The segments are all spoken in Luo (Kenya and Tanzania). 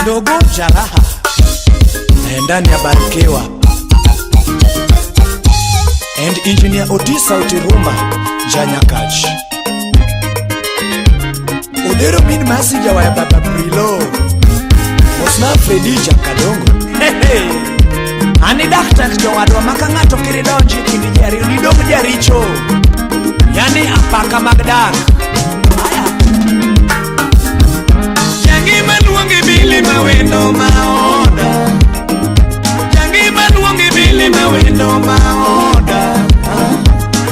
Ndogo Jaraha ndani ya Barikiwa and Engineer Otis Sauti Ruma Janyakach Odero min masi jawaya baba Prilo Osna Fredi Jakadongo. Hey, hey. Ani daktar jowadwa maka ng'ato kiri donji kind ji ariyo nidong jaricho, yani apaka mag dak. Aya. Jangima luongi bili mawendo maoda, Jangima luongi bili mawendo maoda,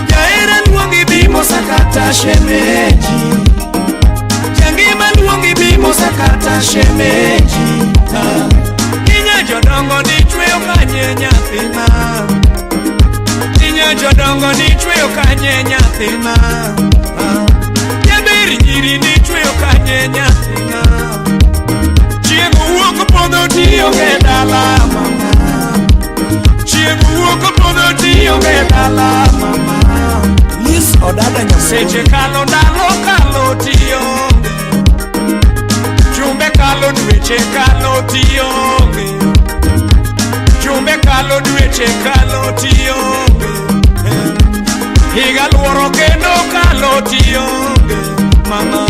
Jaera luongi bimo sakata shemeji, Jangima luongi bimo sakata shemeji. Inya jodongo ni chweyo kanye nyathina, Inya jodongo ni chweyo kanye nyathina, Jaber nyiri ni chweyo kanye nyathina, Chieng' wuok podho tionge dala mama, Chieng' wuok podho tionge dala mama. Liz Odada Nyamuruni. Seche kalo ndalo kalo tionge, Jumbe kalo dweche kalo tionge, Jumbe kalo dweche kalo tionge, Higa luoro kendo kalo tionge mama.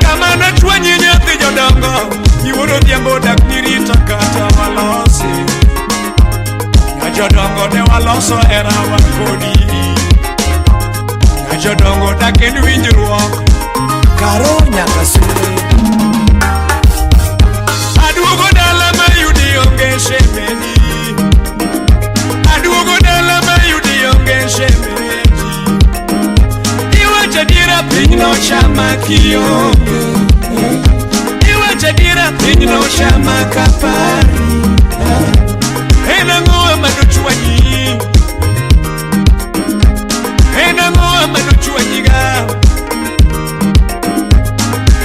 Kama nachwanyi nyathi jodongo, Iwuoro odhiambo dak nirita kata walosi. Nya jodongo ne waloso herawa kodi, Nya jodongo dak en winjruok. Karo Nyakasere. Aduogo dala mayudi onge shemeji, Aduogo dala mayudi onge shemeji. Iwacho adiera piny nochama kionge, Iwacho adiera piny nochama kapari. En ang'o manochwanyi? En ang'o manochwanyiga?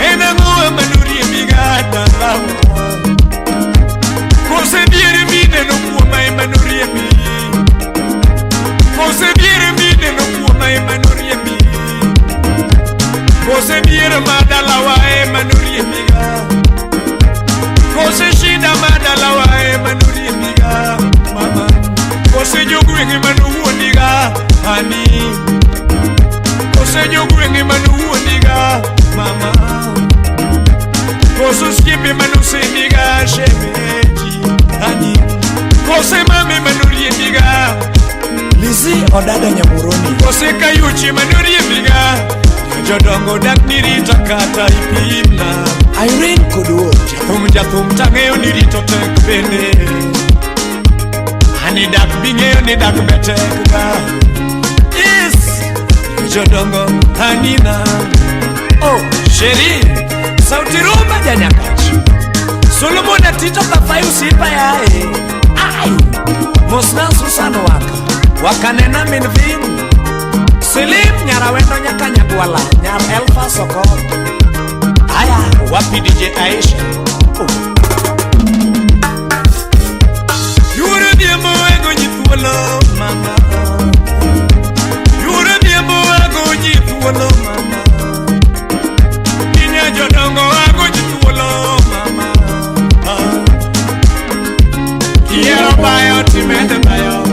En ang'o manoriembiga dalawa? Kose diere mineno kuoma ema noriembi, Kose diere mineno kuoma ema noriembi, Kose diere ma dalawa ema noriembiga, Kose shida ma dalawa ema noriembiga mama, Kose jogwenge manowuondiga ani, Kose jogwenge manowuondiga mama, Kose osiepe manosendiga shemeji ani, Kose mame manoriembiga. Lizzy Odada Nyamuruni. Kose kayuchi manoriembiga. Jodongo dak nirita kata ipimna. Irene Koduor. Jathum jathum tang'eyo ni rito tek bende, Ani dak bing'eyo ni dak be tek ga. Yes, jodongo anina. Oh, Sheri, Sauti Ruma Janyakach. Solomon Atito Kafai usipa yae. Ai. Mosna Susan Waka. Wakanena min vin. Selim Nyarawendo nyaka Nyagwala. Nyar Elfa Sokot. Aya, wapi DJ Aisha? Oh. Yuoro dhiambo ago ji thuolo mama, Yuoro dhiambo ago ji thuolo mama, Inya jodongo ago ji thuolo mama. Kiero bayo timede bayo,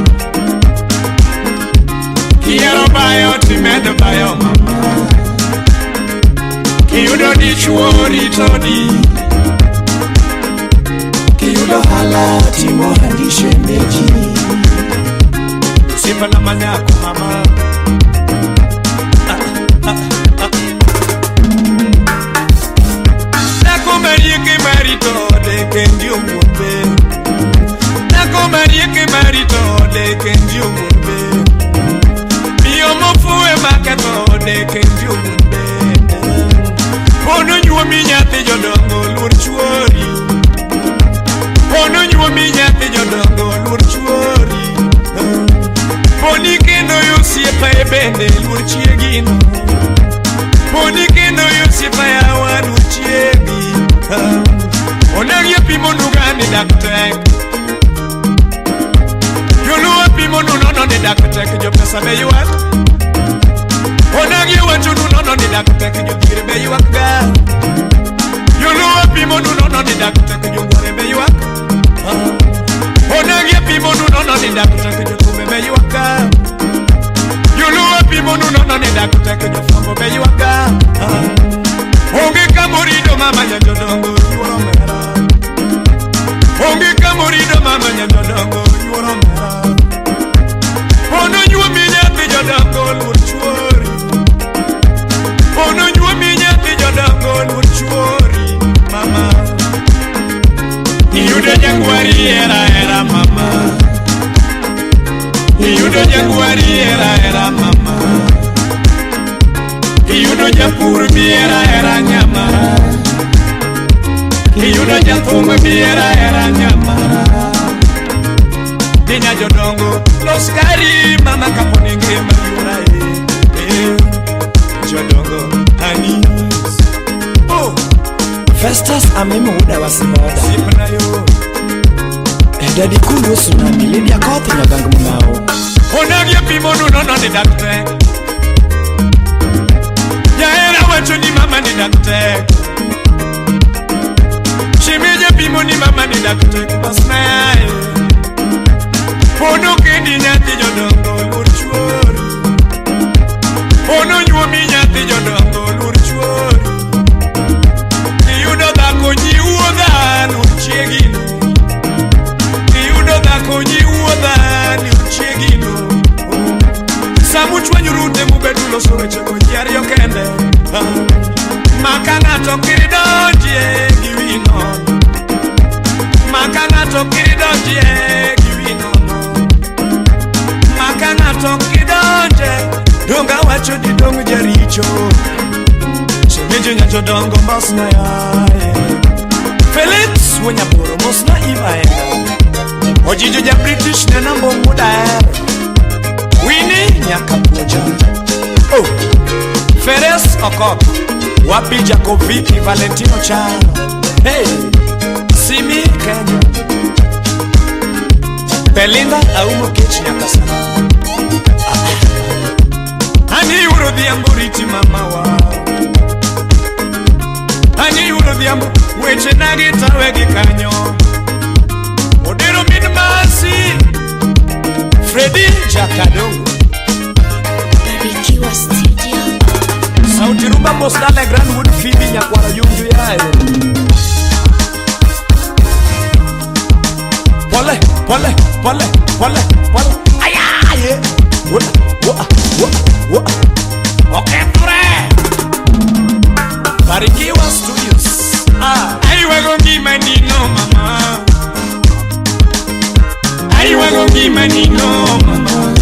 Kiero bayo timede bayo mama, Kiyudo dichuo ritodi, Kiyudo hala timo handi shemeji. Sifa na manyako mama. Nako marieke marito de kendi owuombe, Nako marieke marito de kendi owuombe, Miyo mofuwe maketho de kendi owuombe. Pono nyuomi nyathi jodongo luor chuori, Pono nyuomi nyathi jodongo luor chuori, Poni kendo osiepa e bende luor chiegino, Poni kendo osiepa yawa luor chiegi. Onagi pimo nuga ni dak tek, Joluo pimo nu nono ni dak tek, jopesa be ywak. Onagi wacho nu nono ni dak tek, jodhier be ywak ga. Joluo pimo nu nono ni dak tek, jogware jodongo yuoro mera. Onge kamorido mama nya jodongo yuoro mera. Ono nyuomi nyathi jodongo luor chuori. Ono nyuomi nyathi jodongo luor chuori mama. Iyudo jagwari era era mama. Iyudo jagwari era era mama. Iyudo japur biera era nyamara. Iyudo jathum biera era nyamara. Dinya jodongo los kari mama kaponi ngima yura e jodongo anis. Oh, Festus Amimo Uda wa Simoda. Sipna yo. Daddy Kulu Tsunami Lydia Koth Nyagang Mungao. Onagie pimo nuno no ni daktek. Jahera wacho ni mama ni daktek. Shemeje pimo ni mama ni daktek basnae. Pono kendi nyathi jodongo luor chuori. Pono nyuomi nyathi jodongo luor chuori. Iyudo dhako ji wuodha luor chiegino. Iyudo dhako ji wuodha luor chiegino. Samuchwanyo rute mubedu loso wechego ji ariyo kende. Maka ng'ato kir donjie gi wi nono. Maka ng'ato kir donjie gi wi nono. Maka ng'ato kidonje donga wacho ni dong jaricho. Shemeji nya jodongo mosna yaye. Felix Wonyaboro mosna Ivaenda. Ojijo ja British ne nambo mudaer. Winnie Nyakapuoja. Oh, Feres Okot. Wapi Jacobiti Valentino Chano. Hey, Simi Kenya. Belinda Aumo Kech Nyakasana. Ani uro dhiambo riti mama wa. Ani uro dhiambo weche nagi tawe gi kanyo. Odero min masi. Freddy Jakadongo. Barikiwa Studio. Sauti Rumba Mosdale Grandwood Phoebe Nyakwara Yunju yae. Pole, pole, pole, pole, pole. Aya, ye. Wa, wa, wa, wa. Okefre. Barikiwa Studios. Ah, aiwago ngima nino mama. Aiwago ngima nino mama.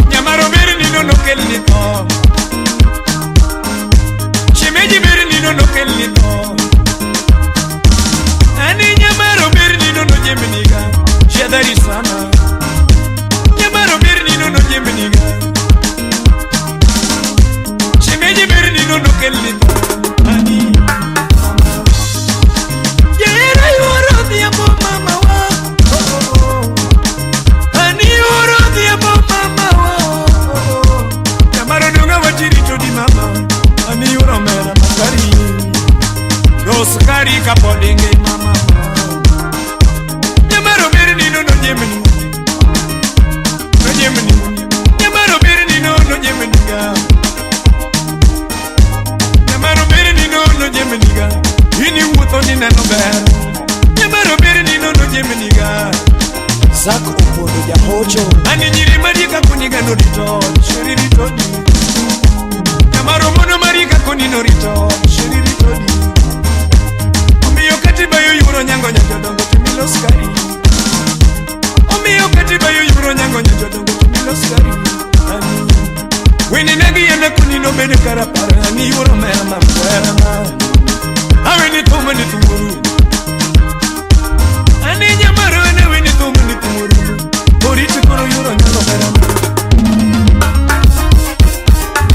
Nyamaro ber nino nokel ni tho. Shemeji ber nino nokel ni tho. Ani nyamaro ber nino no jemniga. Shedari sana. Nyamaro ber nino no jemniga. Shemeji ber nino nokel ni tho. Ani mama. Yera yuoro dhiambo mama wa. Oh, oh, oh. Ani yuoro dhiambo mama wa. Oh, oh, oh. Nyamaro donga wachirito di mama. Ani yuoro mera makari. Los kari kapod ngima mama. Nyamaro ber nino no jemni. No jemni. Nyamaro ber nino no jemni ga. Nyamaro ber nino no jemni ga. Ini wuotho ni neno ber. Nyamaro ber nino no jemni ga. Zak Opondo Jahocho. Ani nyiri marieka kuniga norito, sheri ritoni. Nyamaro mono marieka koni norito, sheri ritoni. Omiyo katiba yo yuro nyango nya jodongo timilos kari. Omiyo katiba yo yuro nyango nya jodongo timilos kari. Ani Wini negi yende kuni no bede karapara. Ani yuro mera mamwera ma. Aweni tumu ni tumuru. Ani nyamaro ene weni tumu ni tumuru. Oriti koro yuro nyango mera ma.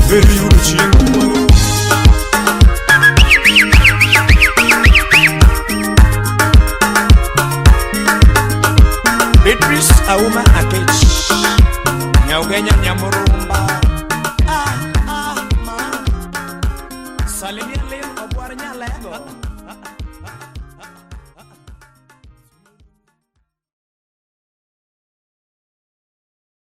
Veri yuro chieng' kumoro. Beatrice Auma Akech. Nyaugenya